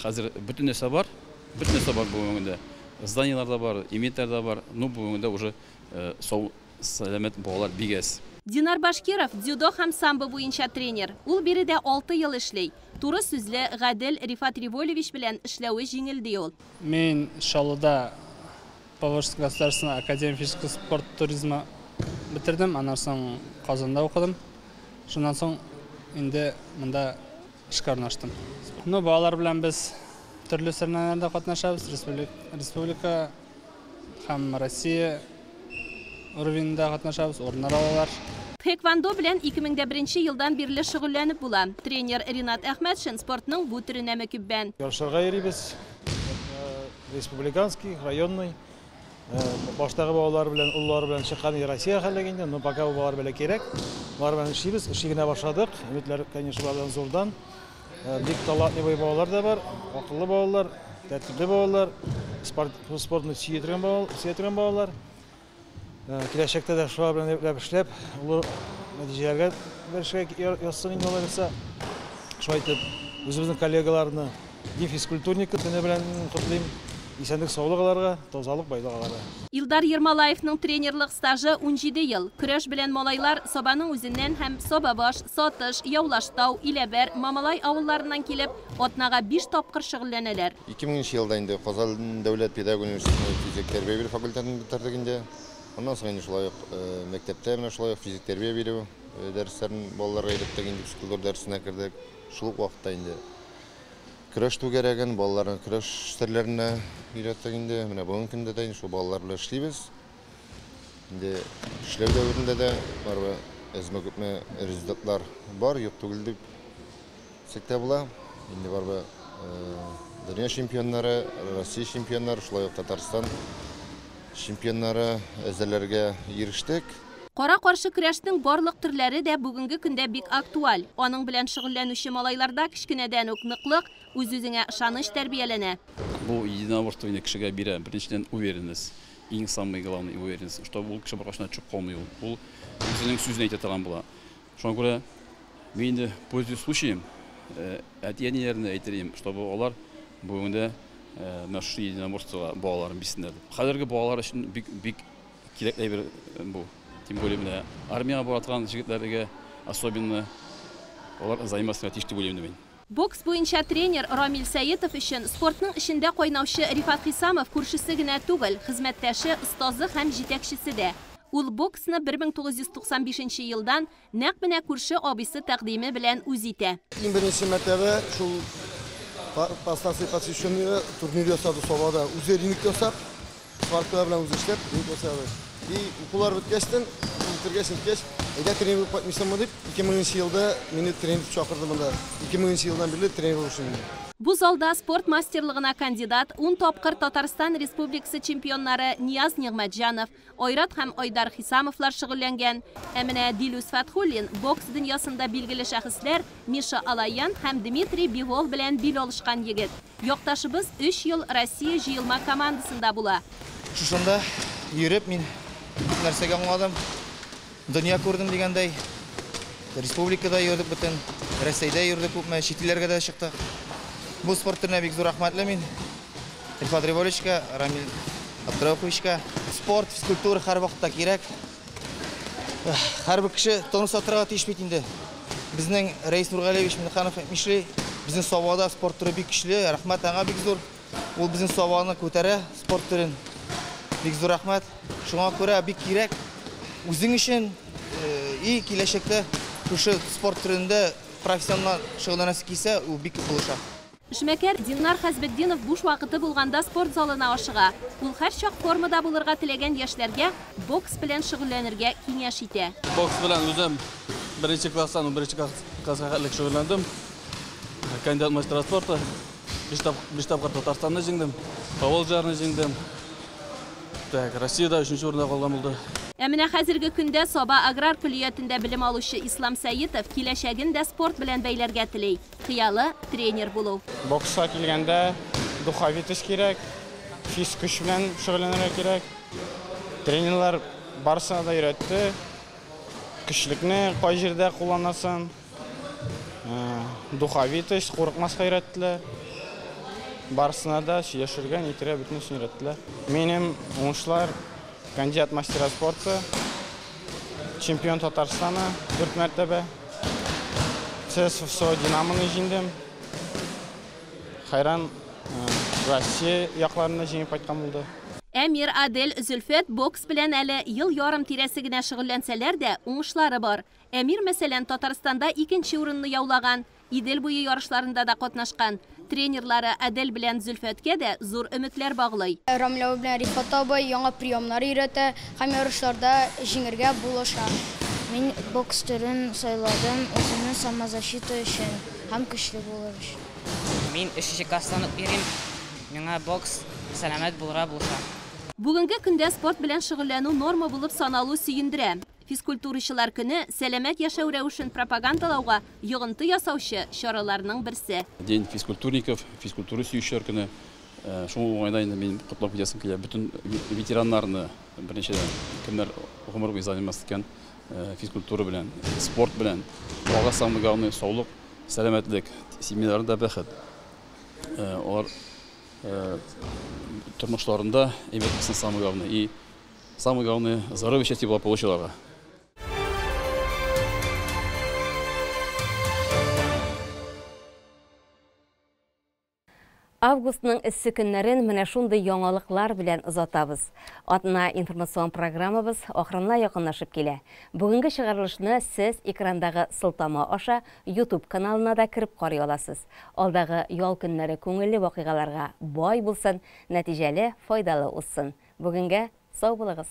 Хәзер бөтен нәрсә бар, бөтен нәрсә бар бүгенге көндә. Зданиелар да бар, инвентарь да бар, но бүгенге көндә уже сау, сәламәт балалар бик әз. Динар Башкиров дзюдо һәм самбо буенча тренер. Ул биредә 6 ел эшли. Туры сүзле, гадел Рифат Револевич белән эшләве җиңел ди ул. Мин Чаллыда Поволжская государственная академия физического спорт туризма бетердем, аннан соң Казанда укыдым. Шуннан соң инде монда эшкә урнаштым. Ну, балалар белән без төрле соревнованиеләрдә катнашабыз, республика һәм Россия уровеньда катнашабыз, урыннар алалар. Тхэквондо белән 2001 елдан бирле шөгыльләнеп була. Тренер Ринат Әхмәтшин спортның бу төренә мөкиббән. Ярышларга йөрибез. Республиканский, районный. Баштагы балалар белән, уллар белән чыккан Россия хәллеге инде, но пока бу балалар белән кирәк. Балалар белән эшлибез, эшли генә башладык. Өметләр, конечно, балалардан зурдан. Бик талантливый балалар да бар, акыллы балалар, тәртипле балалар, спортны сөя торган балалар. Киләчәктә дә шулар белән эшләп, олы нәтиҗәләргә ирешергә язсын инде алай булса. Шулай итеп, үзебезнең коллегаларны, Дин физкультурник көне белән котлыйм. Исәнлек, саулык аларга, тазалык, байлык аларга. Илдар Ермолаевның тренерлык стажы 17 ел. Көрәш белән малайлар Сабаның үзеннән һәм Сабабаш, Сатыш, Яулаштау, Иләбәр, Мамалай авылларыннан килеп, атнага 5 тапкыр шөгыльләнәләр. 2000 елда инде Казан дәүләт педагогия университетының физик тәрбия бирү факультетын бетердек инде. Аннан соң инде шулай ук мәктәптә менә шулай ук физик тәрбия бирү дәресләрен балаларга өйрәттек, инде физкультура дәресенә кердек. Шул ук вакытта инде көрәш түгәрәген, балаларны көрәш серләренә өйрәттек инде. Менә бүгенге көндә дә инде шул балалар белән эшлибез. Инде эшләү дәверендә дә барыбер әзме-күпме результатлар бар, юк түгел дип әйтсәк тә була. Инде барыбер дөнья чемпионнары, Россия чемпионнары, шулай ук Татарстан чемпионнары әзерләргә ирештек. Кара-каршы көрәшнең барлык төрләре дә бүгенге көндә бик актуаль. Аның белән шөгыльләнүче малайларда кечкенәдән үк ныклык, үз-үзеңә ышаныч тәрбияләнә. Бу единоборство инде кешегә бирә беренчедән уверенность, иң самый главный уверенность, чтобы ул кеше беркайчан да төшеп калмый ул. Ул үзенең сүзен әйтә торган була. Шуңа күрә мин инде пользуясь случаем, әти-әниләренә әйтер идем, чтобы алар бүгенге көндә менә шушы единоборствога балаларын бирсеннәр дип. Хәзерге балалар өчен бик, бик кирәк әйбер бу. Тем более менә армиягә бара торган егетләргә особенно алар заниматься тиеш дип уйлыйм мин. Бокс буенча тренер Рамил Сәетов өчен спортның эчендә кайнаучы Рифат Хисамов күршесе генә түгел, хезмәттәше, остазы һәм җитәкчесе дә. Ул боксны 1995 елдан нәкъ менә күрше абыйсы тәкъдиме белән үз итә. Иң беренче мәртәбә шул по станции посвященный турнир ясады Сабада. Үзе ринг ясап, сваркалар белән үзе эшләп, ринг ясады. И укулар беткәчтен, бетергәч, беткәч, әйдә тренер булып кайтмыйсыңмы дип, 2000 елда мине тренер чакырды монда. 2000 елдан бирле тренер булып эшлим. Бу залда спорт мастерлыгына кандидат, 10 тапкыр Татарстан Республикасы чемпионнары Нияз Нигъмәтҗанов, Айрат һәм Айдар Хисамовлар шөгыльләнгән. Ә менә Дилүс Фәтхуллин бокс дөньясында билгеле шәхесләр Миша Алаян һәм Дмитрий Бивол белән бил алышкан егет. Якташыбыз өч ел Россия җыелма командасында була. Шушында йөреп мин күп нәрсәгә аңладым, дөнья күрдем дигәндәй. Республикада йөрдек бөтен, Рәсәйдә йөрдек күпме, чит илләргә дә чыктык. Бу спорт төренә бик зур рәхмәтле мин. Рифат Револичка, Рамил Абдраховичка. Спорт, физкультура һәрвакытта кирәк. Һәрбер кеше тонуста торырга тиеш бит инде. Безнең Рәис Нургалиевич Миннеханов әйтмешли, безнең Сабада спорт төре бик көчле, рәхмәт аңа бик зур. Ул безнең Сабаны күтәрә, спорт төрен. Бик зур рәхмәт. Шуңа күрә бик кирәк үзең өчен и киләчәктә шушы спорт төрендә профессионал шөгыльләнәсе килсә, ул бик булыша. Эшмәкәр Динар Хәсбетдинов буш вакыты булганда спорт залына ашыга. Ул һәрчак формада булырга теләгән яшьләргә бокс белән шөгыльләнергә киңәш итә. Бокс белән үзем беренче класстан унберенче класска хәтлек шөгыльләндем. Кандидат мастера спорта. Биш тапкыр Татарстанны җиңдем, Поволжьяны җиңдем. Так, Россиядә өченче урында калган булды. Ә менә хәзерге көндә Саба аграр көллиятендә белем алучы Ислам Сәетов киләчәген дә спорт белән бәйләргә тели. Хыялы, тренер булу. Бокска килгәндә духовитость кирәк, физ көч белән шөгыльләнергә кирәк. Тренерлар барысына да өйрәтте. Көчлекне кай җирдә кулланасың, духовитость, курыкмаска өйрәттеләр. Барысына да сөйләшергә, нитергә бөтенесен өйрәттеләр. Минем уңышлар кандидат мастера спорта, чемпион Татарстана 4 мәртәбә, ЦСФСО Динамоны җиңдем. Хайран Россия якларында җиңеп кайткан булды. Әмир, Адель, Зөлфәт бокс белән әле ел ярым тирәсе генә шөгыльләнсәләр дә, уңышлары бар. Әмир, мәсәлән, Татарстанда икенче урынны яулаган, Идел буе ярышларында да катнашкан. Тренерлары Адель белән Зөлфәткә дә зур өметләр баглый. Рамил абый белән Рифат абый яңа приемнар өйрәтә һәм ярышларда җиңергә булыша. Мин бокс төрен сайладым үземнең самозащита өчен һәм көчле булыр өчен. Мин өченче класстан ук йөрим. Миңа бокс сәламәт булырга булыша. Бүгенге көндә спорт белән шөгыльләнү норма булып саналу сөендерә. Физкультурачылар көне сәламәт яшәү рәвешен пропагандалауга йогынты ясаучы чараларның берсе. День физкультурников, физкультура сөючеләр көне. Шул уңайдан инде мин котлап китәсем килә бөтен ветераннарны, беренчедән, кемнәр гомер буе заниматься иткән физкультура белән, спорт белән. Аларга самое главное саулык, сәламәтлек, семьяларында бәхет. Алар тормышларында әйбәт булсын самое главное. И самое главное здоровье, счастье, благополучие аларга. Августның эссе көннәрен менә шундый яңалыклар белән озатабыз. Атна информацион программабыз ахырына якынлашып килә. Бүгенге чыгарылышны сез экрандагы сылтама аша YouTube каналына да кереп карый аласыз. Алдагы ял көннәре күңелле вакыйгаларга бай булсын, нәтиҗәле, файдалы узсын. Бүгенгә сау булыгыз.